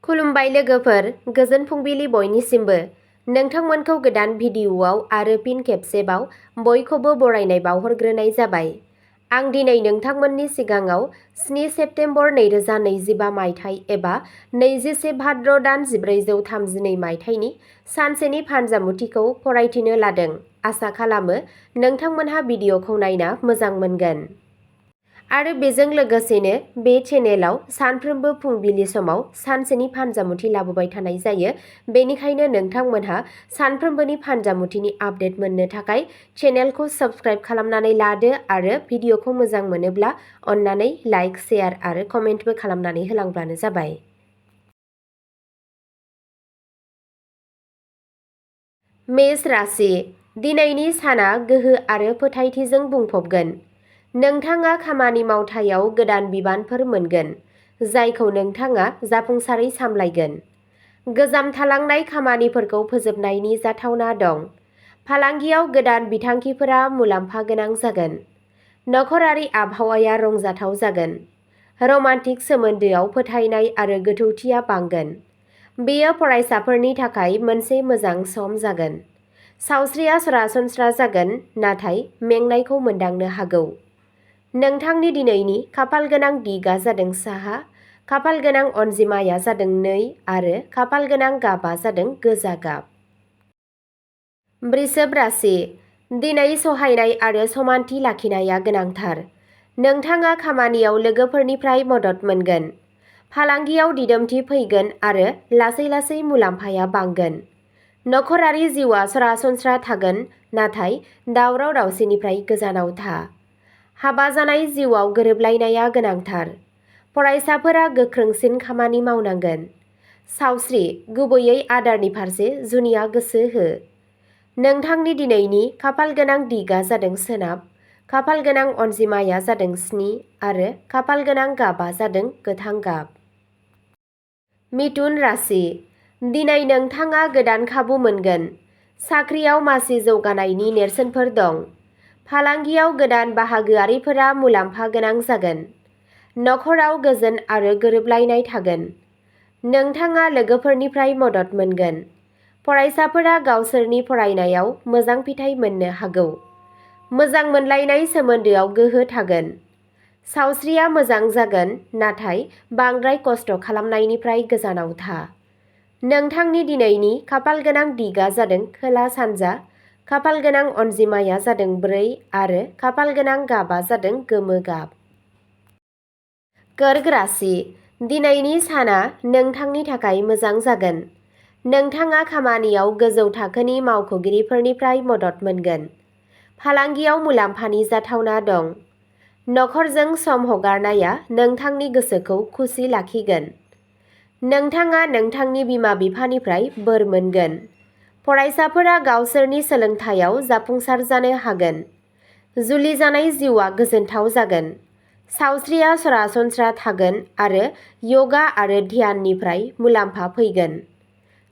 खुलुमबाय लोगोफोर, गोजोन फुंबिलि बयनिसिमबो। नोंथांमोनखौ गोदान भिडिअ'आव आरो फिन खेबसेबाव बयखौबो बरायनाय बावहरग्रोनाय जाबाय। आं दिनै नोंथांमोननि सिगाङाव 7 सेप्तेम्बर 2025 मायथाइ एबा 21 भाद्र दान 1432 मायथाइनि सानसेनि फानजामुथिखौ फरायथिनो लादों। आसा खालामो नोंथांमोनहा भिडिअ'खौ नायना मोजां मोनगोन। आरो बेजों लोगोसेनो बे चेनेलाव सानफ्रोमबो फुंबिलि समाव सानसेनि फानजामुथि लाबोबाय थानाय जायो। बेनिखायनो नोंथांमोनहा सानफ्रोमबोनि फानजामुथिनि आपडेट मोननो थाखाय चेनेलखौ साबस्क्राइब खालामनानै लादो आरो भिडिअ'खौ मोजां मोनोब्ला अन्नानै लाइक, शेयार आरो कमेन्टबो खालामनानै होलांब्लानो जाबाय। मेष राशि, दिनैनि साना गोहो आरो फोथायथिजों बुंफबगोन। नोंथाङा खामानि मावथायाव गोदान बिबानफोर मोनगोन, जायखौ नोंथाङा जाफुंसारै सामलायगोन। गोजाम थालांनाय खामानिफोरखौ फोजोबनायनि जाथावना दं। फालांगियाव गोदान बिथांखिफोरा मुलाम्फा गोनां जागोन। नखरारि आबहावाया रंजाथाव जागोन। रमान्टिक सोमोन्दोआव फोथायनाय आरो गोथौथिया बांगोन। बेयो फरायसाफोरनि थाखाय मोनसे मोजां सम जागोन। सावस्रिया सरासनस्रा जागोन, नाथाय मेंनायखौ मोनदांनो हागौ। नोंथांनि दिनैनि खाफालगोनां दिगआ जादों साहा, खाफालगोनां अनजिमाया जादों 2 आरो खाफालगोनां गाबआ जादों गोजा गाब। वृषभ राशि, दिनै सहायनाय आरो समानथि लाखिनाया गोनांथार। नोंथाङा खामानियाव लोगोफोरनिफ्राय मदद मोनगोन। फालांगियाव दिदोमथि फैगोन आरो लासै लासै मुलाम्फाया बांगोन। नखरारि जिउआ सरासनस्रा थागोन, नाथाय दावराव दावसिनिफ्राय गोजानाव था। हाबा जानाय जिउआव गोरोबलायनाया गोनांथार। फरायसाफोरा गोख्रोंसिन खामानि मावनांगोन। सावस्रि, गुबैयै आदारनि फारसे जुनिया गोसो हो। नोंथांनि दिनैनि खाफालगोनां दिगआ जादों सोनाब, खाफालगोनां अनजिमाया जादों 7 आरो खाफालगोनां गाबआ जादों गोथां गाब। मिथुन राशि, दिनै नोंथाङा गोदान खाबु मोनगोन। साख्रियाव मासि जौगानायनि नेरसोनफोर दं। फालांगियाव गोदान बाहागोआरिफोरा मुलाम्फा गोनां जागोन। नखराव गोजोन आरो गोरोबलायनाय थागोन। नोंथाङा लोगोफोरनिफ्राय मदद मोनगोन। फरायसाफोरा गावसोरनि फरायनायाव मोजां फिथाय मोननो हागौ। मोजां मोनलायनाय सोमोन्दोआव गोहो थागोन। सावस्रिया मोजां जागोन, नाथाय बांद्राय खस्थ' खालामनायनिफ्राय गोजानाव था। नोंथांनि दिनैनि खाफालगोनां दिगआ जादों खोला-सानजा, खाफालगोनां अनजिमाया जादों 4 आरो खाफालगोनां गाबआ जादों गोमो गाब। कर्क राशि, दिनैनि साना नोंथांनि थाखाय मोजां जागोन। नोंथाङा खामानियाव गोजौ थाखोनि मावख'गिरिफोरनिफ्राय मदद मोनगोन। फालांगियाव मुलाम्फानि जाथावना दं। नखरजों सम हगारनाया नोंथांनि गोसोखौ खुसि लाखिगोन। नोंथाङा नोंथांनि बिमा-बिफानिफ्राय बोर मोनगोन। फरायसाफोरा गावसोरनि सोलोंथायाव जाफुंसार जानो हागोन। जुलि जानाय जिउआ गोजोनथाव जागोन। सावस्रिया सरासनस्रा थागोन आरो यगा आरो ध्याननिफ्राय मुलाम्फा फैगोन।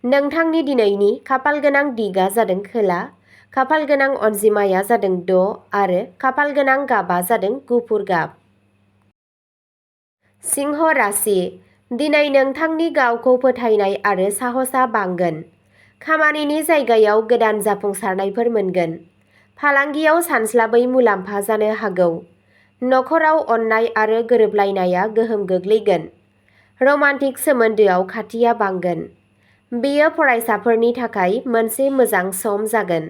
नोंथांनि दिनैनि खाफालगोनां दिगआ जादों खोला, खाफालगोनां अनजिमाया जादों 6 आरो खाफालगोनां गाबआ जादों गुफुर गाब। सिंह राशि, दिनै नोंथांनि गावखौ फोथायनाय आरो साहसआ बांगोन। खामानिनि जायगायाव गोदान जाफुंसारनायफोर मोनगोन। फालांगियाव सानस्लाबै मुलाम्फा जानो हागौ। नखराव अननाय आरो गोरोबलायनाया गोहोम गोग्लैगोन। रमान्टिक सोमोन्दोआव खाथिया बांगोन। बेयो फरायसाफोरनि थाखाय मोनसे मोजां सम जागोन।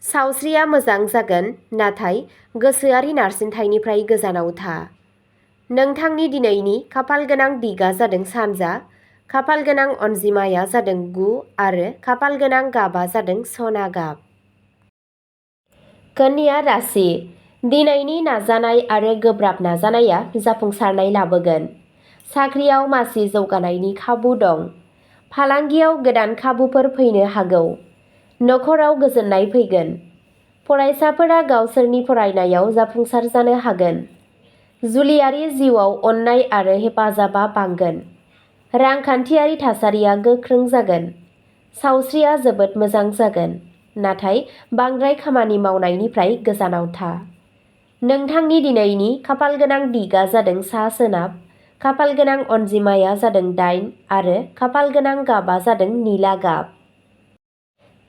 सावस्रिया मोजां जागोन, नाथाय गोसोआरि नारसिनथायनिफ्राय गोजानाव था। नोंथांनि दिनैनि खाफालगोनां दिगआ जादों सानजा, खाफालगोनां अनजिमाया जादों 9 आरो खाफालगोनां गाबआ जादों सना गाब। कन्या राशि, दिनैनि नाजानाय आरो गोब्राब नाजानाया जाफुंसारनाय लाबोगोन। साख्रियाव मासि जौगानायनि खाबु दं। फालांगियाव गोदान खाबुफोर फैनो हागौ। नखराव गोजोननाय फैगोन। फरायसाफोरा गावसोरनि फरायनायाव जाफुंसार जानो हागोन। जुलियारि जिउआव अननाय आरो हेफाजाबआ बांगोन। रांखान्थियारि थासारिया गोख्रों जागोन। सावस्रिया जोबोद मोजां जागोन, नाथाय बांद्राय खामानि मावनायनिफ्राय गोजानाव था। नोंथांनि दिनैनि खाफालगोनां दिगआ जादों सा-सोनाब, खाफाल गोनां अनजिमाया जादों 8 आरो खाफाल गोनां गाबा जादों निला गाब।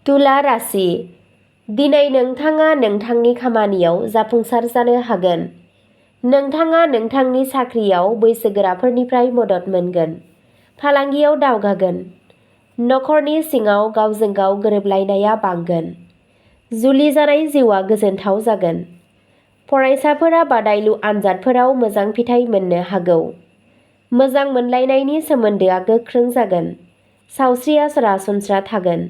तुला राशि। दिनै नोंथाङा नोंथांनि खामानियाव जाफुंसार जानो हागोन। नोंथाङा नोंथांनि साख्रियाव बैसोगोराफोरनिफ्राय मदद मोनगोन। फालांगियाव दावगागोन। नखरनि सिङाव गावजों गाव गोरोबलायनाया बांगोन। जुलि जानाय जिउआ गोजोनथाव जागोन। फरायसाफोरा बादायलु आनजादफोराव मोजां फिथाइ मोननो हागौ। मोजां मोनलायनायनि सोमोन्दोआ गोख्रों जागोन। सावस्रिया सरासनस्रा थागोन।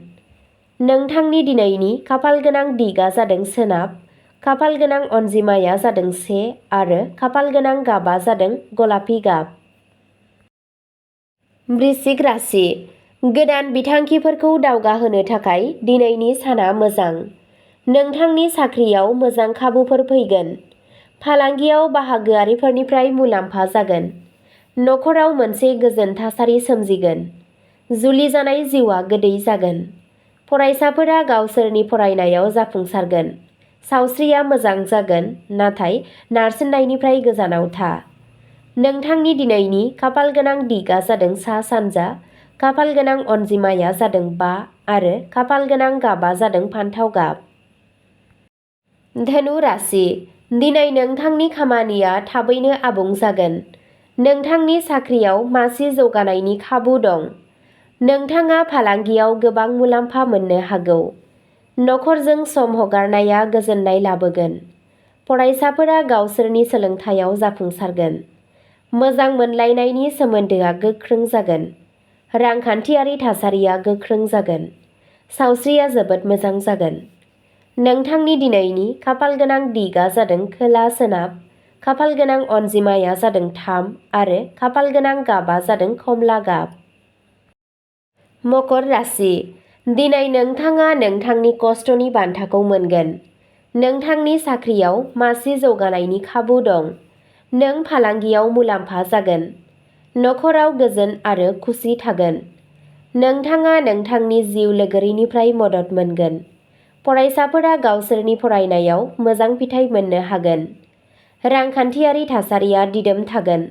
नोंथांनि दिनैनि खाफाल गोनां दिगआ जादों सोनाब। खाफाल गोनां अनजिमाया जादों 1 आरो खाफाल गोनां गाबा जादों गलापि गाब। वृश्चिक राशि। गोदान बिथांखिफोरखौ दावगाहोनो थाखाय दिनैनि साना मोजां। नोंथांनि साख्रियाव मोजां खाबुफोर फैगोन। फालांगियाव बाहागोआरिफोरनिफ्राय मुलाम्फा जागोन। नखराव मोनसे गोजोन थासारि सोमजिगोन। जुलि जानाय जिउआ गोदै जागोन। फरायसाफोरा गावसोरनि फरायनायाव जाफुंसारगोन। सावस्रिया मोजां जागोन, नाथाय नारसिननायनिफ्राय गोजानाव था। नोंथांनि दिनैनि खाफाल गोनां दिगआ जादों सा-सानजा। खाफाल गोनां अनजिमाया जादों 5 आरो खाफाल गोनां गाबा जादों फान्थाव गाब। धनु राशि। दिनै नोंथांनि खामानिया थाबैनो आबुं जागोन। नोंथांनि साख्रियाव मासि जौगानायनि खाबु दं। नोंथाङा फालांगियाव गोबां मुलाम्फा मोननो हागौ। नखरजों सम हगारनाया गोजोननाय लाबोगोन। फरायसाफोरा गावसोरनि सोलोंथायाव जाफुंसारगोन। मोजां मोनलायनायनि सोमोन्दोआ गोख्रों जागोन। रांखान्थियारि थासारिया गोख्रों जागोन। सावस्रिया जोबोद मोजां जागोन। नोंथांनि दिनैनि खाफाल गोनां दिगआ जादों खोला-सोनाब। खाफाल गोनां अनजिमाया जादों 3 आरो खाफाल गोनां गाबा जादों खमला गाब। मकर राशि। दिनै नोंथाङा नोंथांनि खस्थ'नि बान्थाखौ मोनगोन। नोंथांनि साख्रियाव मासि जौगानायनि खाबु दं। नों फालांगियाव मुलाम्फा जागोन। नखराव गोजोन आरो खुसि थागोन। नोंथाङा नोंथांनि जिउ लोगोरिनिफ्राय मदद मोनगोन। फरायसाफोरा गावसोरनि फरायनायाव मोजां फिथाइ मोननो हागोन। रांखान्थियारि थासारिया दिदोम थागोन।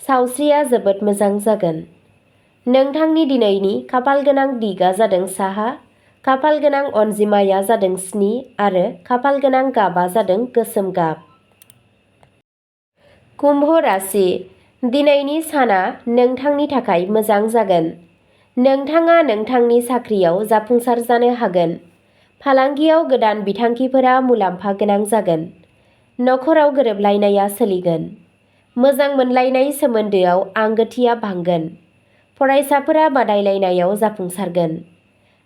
सावस्रिया जोबोद मोजां जागोन। नोंथांनि दिनैनि खाफाल गोनां दिगआ जादों साहा। खाफाल गोनां अनजिमाया जादों 7 आरो खाफाल गोनां गाबा जादों गोसोम गाब। कुम्भ राशि। दिनैनि साना नोंथांनि थाखाय मोजां जागोन। नोंथाङा नोंथांनि साख्रियाव जाफुंसार जानो हागोन। फालांगियाव गोदान बिथांखिफोरा मुलाम्फा गोनां जागोन। नखराव गोरोबलायनाया सोलिगोन। मोजां मोनलायनाय सोमोन्दोआव आंगोथिया बांगोन। फरायसाफोरा बादायलायनायाव जाफुंसारगोन।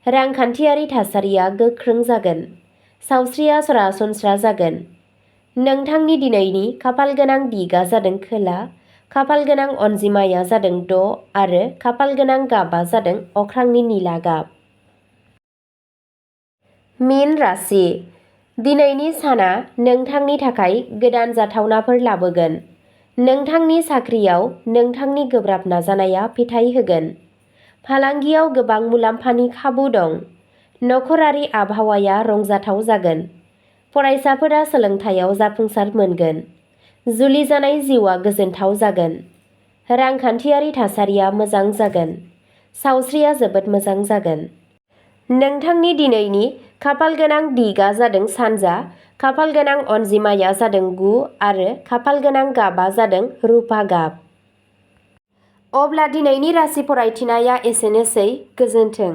रांखान्थियारि थासारिया गोख्रों जागोन। सावस्रिया सरासनस्रा जागोन। नोंथांनि दिनैनि खाफाल गोनां दिगआ जादों खोला। खाफाल गोनां अनजिमाया जादों 6 आरो खाफाल गोनां गाबा जादों अख्रांनि निला गाब। मीन राशि। दिनैनि साना नोंथांनि थाखाय गोदान जाथावनाफोर लाबोगोन। नोंथांनि साख्रियाव नोंथांनि गोब्राब नाजानाया फिथाइ होगोन। फालांगियाव गोबां मुलाम्फानि खाबु दं। नखरारि आबहावाया रंजाथाव जागोन। फरायसाफोरा सोलोंथायाव जाफुंसार मोनगोन। जुलि जानाय जिउआ गोजोनथाव जागोन। रांखान्थियारि थासारिया मोजां जागोन। सावस्रिया जोबोद मोजां जागोन। नोंथांनि दिनैनि खाफाल गोनां दिगआ जादों सानजा। खाफाल गोनां अनजिमाया जादों 9 आरो खाफाल गोनां गाबा जादों रुपा गाब। अब्ला दिनैनि राशि फरायथिनाया एसेनोसै। गोजोन्थों।